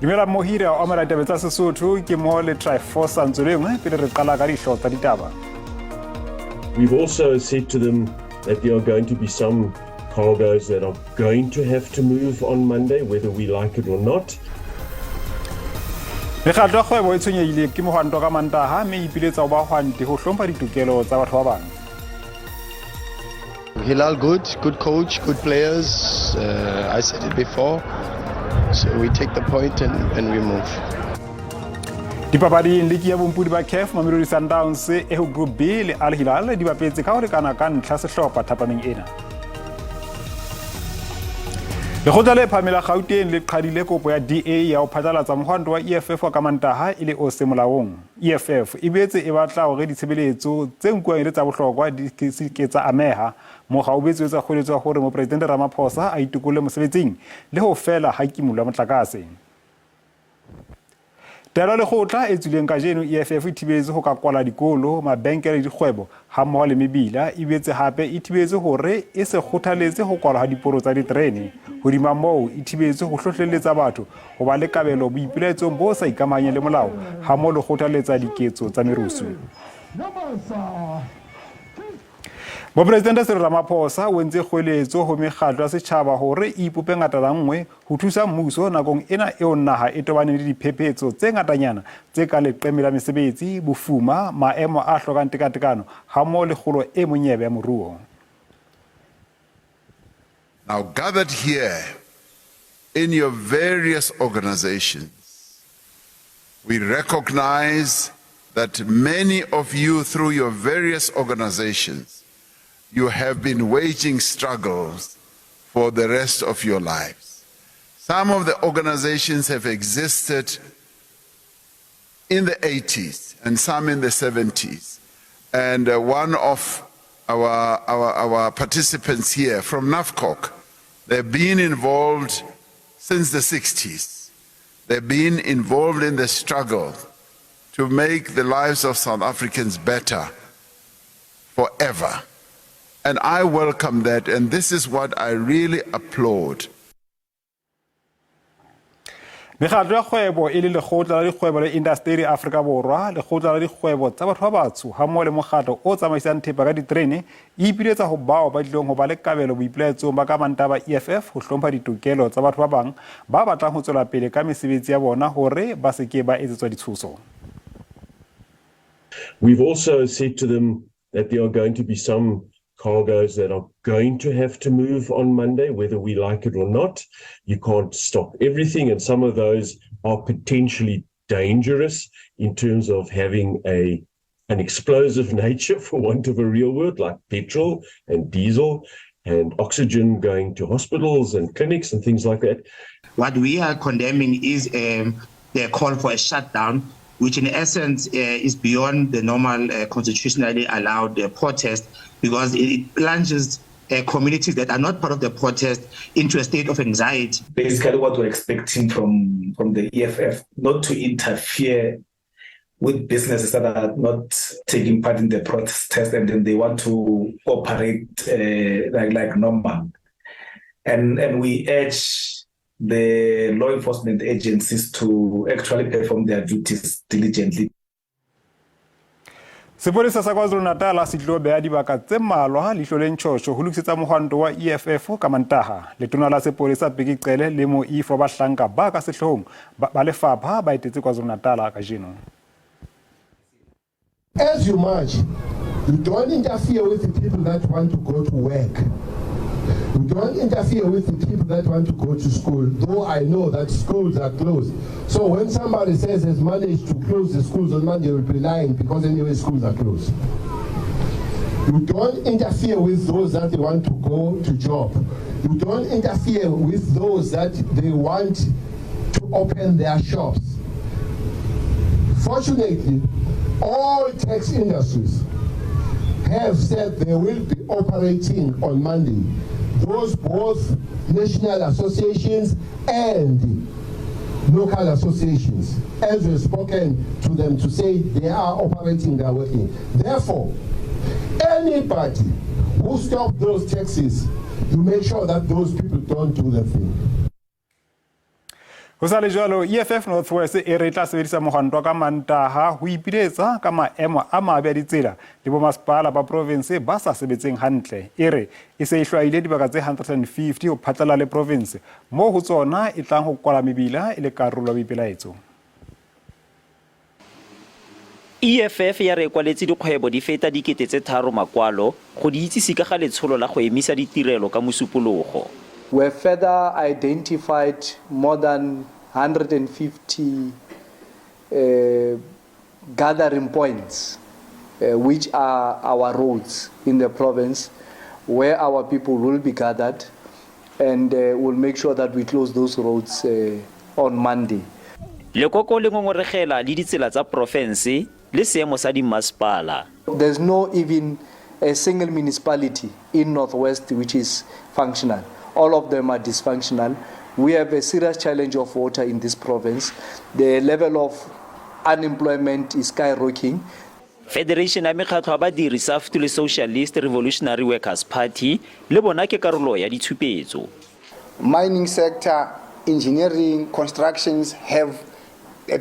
Dumela Mohira o amela ditaba tsa Sesotho ke mo le Trifosa Ntsolengwe pele re qala ka dihlooho tsa ditaba. We've also said to them that there are going to be some cargoes that are going to have to move on Monday, whether we like it or not. Mekgatlo ya kgwebo e tshwenyehile ke mohwanto ka Mantaha mme e ipiletsa ho bahwanti ho hlompha ditokelo tsa batho ba bang. Hilal good, good coach, good players. I said it before. So we take the point and we move. Dipapading liki ya bompudi ba CAF Mamelodi Sundowns e ho Group B le Al Hilal di bapetse ka ho lekana ka ntlha sehlopha thapameng ena. Lekgotla le phahameng la Gauteng le qhadile kopo ya DA ya ho phatlalatsa mohwanto wa EFF wa ka Mantaha e le o se molaong. EFF e boetse e batla hore ditshebeletso tse nkuwang e le tsa bohlokwa di se ke tsa ameha. Mokga o boetse o etsa kgoeletso ya hore Mopresidente Ramaphosa a itokolle mosebetsing le ho fela ha kimollo ya motlakase. Taelo ya lekgotla e tswileng kajeno, EFF e thibetse ho ka kwala dikolo, mabenkele le dikgwebo hammoho le mebila. E boetse hape e thibetse hore e se kgothaletse ho kwalwa ha diporo tsa diterene. Hodima moo, e thibetse ho hlohlelletsa batho ho ba le kabelo boipelaetsong bo sa ikamahanyeng le molao hammoho le ho kgothalletsa diketso tsa merusu. Mopresidente Cyril Ramaphosa o entse kgoeletso ho mekgatlo ya setjhaba hore e ipope ngatana nngwe ho thusa mmuso nakong ena eo naha e tobaneng le diphephetso tse ngatanyana tse kang leqeme la mesebetsi, bofuma, maemo a hlokang tekatekano hammoho le kgolo e monyebe ya moruo. Now gathered here in your various organizations, we recognize that many of you through your various organizations, you have been waging struggles for the rest of your lives. Some of the organizations have existed in the 80s and some in the 70s. And one of our participants here from NAFCOC, they've been involved since the 60s. They've been involved in the struggle to make the lives of South Africans better forever. And I welcome that, and this is what I really applaud. Mekgatlo ya kgwebo e le Lekgotla la Dikgwebo le Indasteri Afrika Borwa, Lekgotla la Dikgwebo tsa Batho ba Batsho hammoho le mokgatlo o tsamaisang thepa ka diterene e ipiletsa ho bao ba tlilong ho ba le kabelo boipelaetsong ba ka Mantaha ba EFF ho hlompha ditokelo tsa batho ba bang ba batlang ho tswela pele ka mesebetsi ya bona hore ba se ke ba etsetswa ditshoso. We've also said to them that there are going to be some cargoes that are going to have to move on Monday, whether we like it or not. You can't stop everything, and some of those are potentially dangerous in terms of having an explosive nature, for want of a real word, like petrol and diesel and oxygen going to hospitals and clinics and things like that. What we are condemning is the call for a shutdown, which in essence is beyond the normal constitutionally allowed protest, because it plunges communities that are not part of the protest into a state of anxiety. Basically what we're expecting from the EFF, not to interfere with businesses that are not taking part in the protest and then they want to operate like normal. And we urge the law enforcement agencies to actually perform their duties diligently. Sepolesa sa KwaZulu-Natal se tlilo beha dibaka tse mmalwa leihlo le ntjhotjho ho lokisetsa mohwanto wa EFF ka Mantaha. Letona la sepolesa Bheki Cele le moifo wa bahlanka ba ka sehloohong ba lefapha ba etetse KwaZulu-Natal kajeno. As you march, you don't interfere with the people that want to go to work. You don't interfere with the people that want to go to school, though I know that schools are closed. So when somebody says has managed to close the schools on Monday, will be lying, because anyway schools are closed. You don't interfere with those that they want to go to job. You don't interfere with those that they want to open their shops. Fortunately, all tax industries have said they will be operating on Monday. Those both national associations and local associations, as we've spoken to them to say they are operating, they are working. Therefore, anybody who stops those taxes, you make sure that those people don't do the thing. Ho sa le jwalo, EFF North West e re e tla sebedisa mohwanto wa ka Mantaha ho ipiletsa ka maemo a mabe a ditsela le bomasepala ba provinse ba sa sebetseng hantle. E re e se e hlwaile dibaka tse 150 ho phatlalla le provinse, moo ho tsona e tlang ho kwala mebila e le karolo ya boipelaetso. EFF ya re e kwaletse dikgwebo di feta 3,000 makwalo go di itsise ka ga letsholo la go emisa ditirelo ka Mosupologo. We have further identified more than 150 gathering points, which are our roads in the province, where our people will be gathered, and we'll make sure that we close those roads on Monday. Lekoko le ngongoregela le ditsela tsa porofense le seemo sa dimmasepala. There's no even a single municipality in North West which is functional. All of them are dysfunctional. We have a serious challenge of water in this province. The level of unemployment is skyrocketing. Federation ya mekgatlho ya badiri SAFTU le Socialist Revolutionary Workers Party le bona ke karolo ya ditshupetso. Mining sector, engineering, constructions have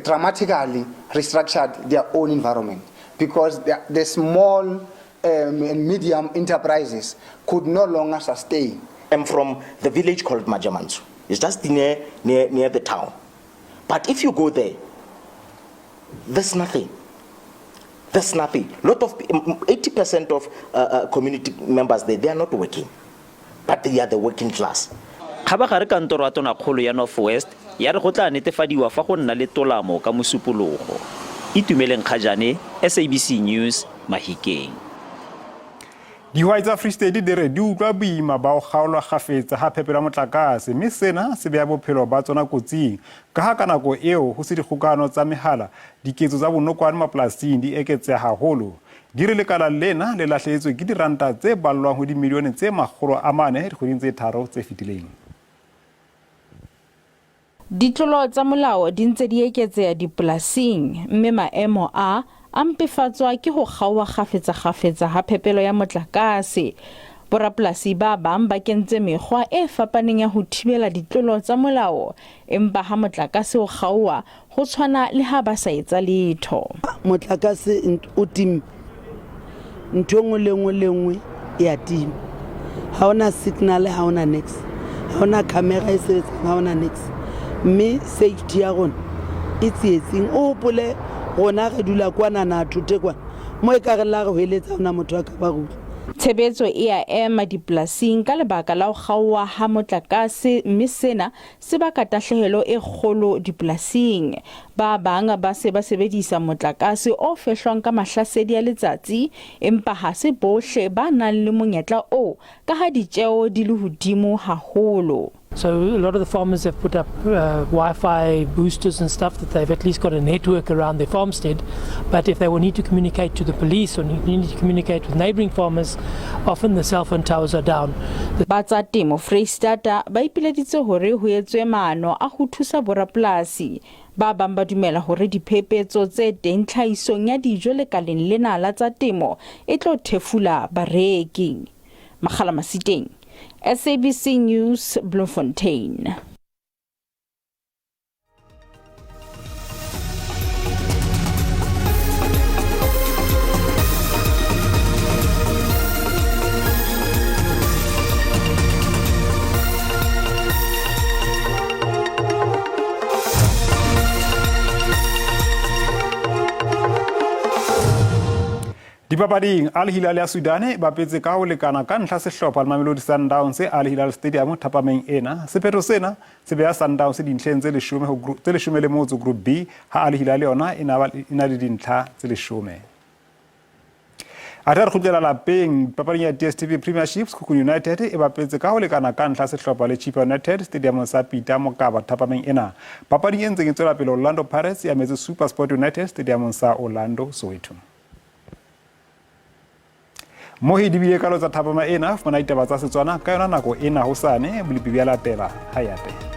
dramatically restructured their own environment because the small and medium enterprises could no longer sustain. I'm from the village called Majamansu. It's just near the town. But if you go there, there's nothing. There's nothing. Lot of 80% of community members there, they are not working. But they are the working class. Kgabagare kantoro ya tonakgolo ya North West ya re go tla netefadiwa fa go nna le tolamo ka Mosupologo. Itumeleng Kgajane, SABC News, Mahikeng. Dihwai tsa Free State di re di utlwa boima ba ho kgaolwa kgafetsa ha phepelo ya motlakase, mme sena se beha bophelo ba tsona kotsing. Ka ha ka nako eo ho se dikgokahano tsa mehala, diketso tsa bonokwane mapolasing di eketseha haholo. Di re lekala lena le lahlehetswe ke diranta tse ballwang ho dimilione tse 400 dikgweding tse tharo tse fetileng. Ditlolo tsa molao di ntse di eketseha dipolasing, mme maemo a a mpefatswa ke ho kgaoha kgafetsa-kgafetsa ha phepelo ya motlakase. Borapolasi ba bang ba kentse mekgwa e fapaneng ya ho thibela ditlolo tsa molao, empa ha motlakase o kgaoha, ho tshwana le ha ba sa etsa letho. Motlakase o timme, ntho e nngwe le nngwe le nngwe e a tima. Ha hona signal, ha hona nix, ha hona camera e sebetsang, ha hona nix. Mme safety ya rona e tsietsing. O hopole rona re dula kwana na thote kwana, mo e ka re la re hweletsa hona motho a ka ba ruri. Tshebetso e a ema dipolasing ka lebaka la ho kgaoha ha motlakase, mme sena se baka tahlehelo e kgolo dipolasing. Ba bang ba se ba sebedisa motlakase o fehlwang ka mahlasedi a letsatsi, empa ha se bohle ba nang le monyetla oo ka ha ditjeo di le hodimo haholo. So a lot of the farmers have put up Wi-Fi boosters and stuff that they've at least got a network around their farmstead. But if they will need to communicate to the police or need to communicate with neighboring farmers, often the cell phone towers are down. Ba tsa temo Freistata ba ipileditse hore ho etswe maano a ho thusa borapolasi. Ba bang ba dumela hore diphephetso tse teng tlhahisong ya dijo lekaleng lena la tsa temo e tlo thefula bareki. Makgala Masiteng, SABC News, Bloemfontein. Dipapading, Al Hilal ya Sudan e bapetse ka ho lekana ka ntlha sehlopha le Mamelodi Sundowns Al Hilal Stadium thapameng ena. Sephetho sena se beha Sundowns dintlheng tse leshome ho tse leshome le motso Group B, ha Al Hilal yona e na le dintlha tse leshome. Athe re kgutlela lapeng papading ya DStv Premiership, Sekhukhune United e bapetse ka ho lekana ka ntlha sehlopha le Chippa United Stadium sa Peter Mokaba thapameng ena. Papading e ntseng e tswela pele, Orlando Pirates e ametse SuperSport United Stadium sa Orlando Soweto. Mohi di bile kalo tsa thapama ena, fumana ditaba tsa Setswana ka yona nako ena hosane, bolepi bja latela ha ya teng.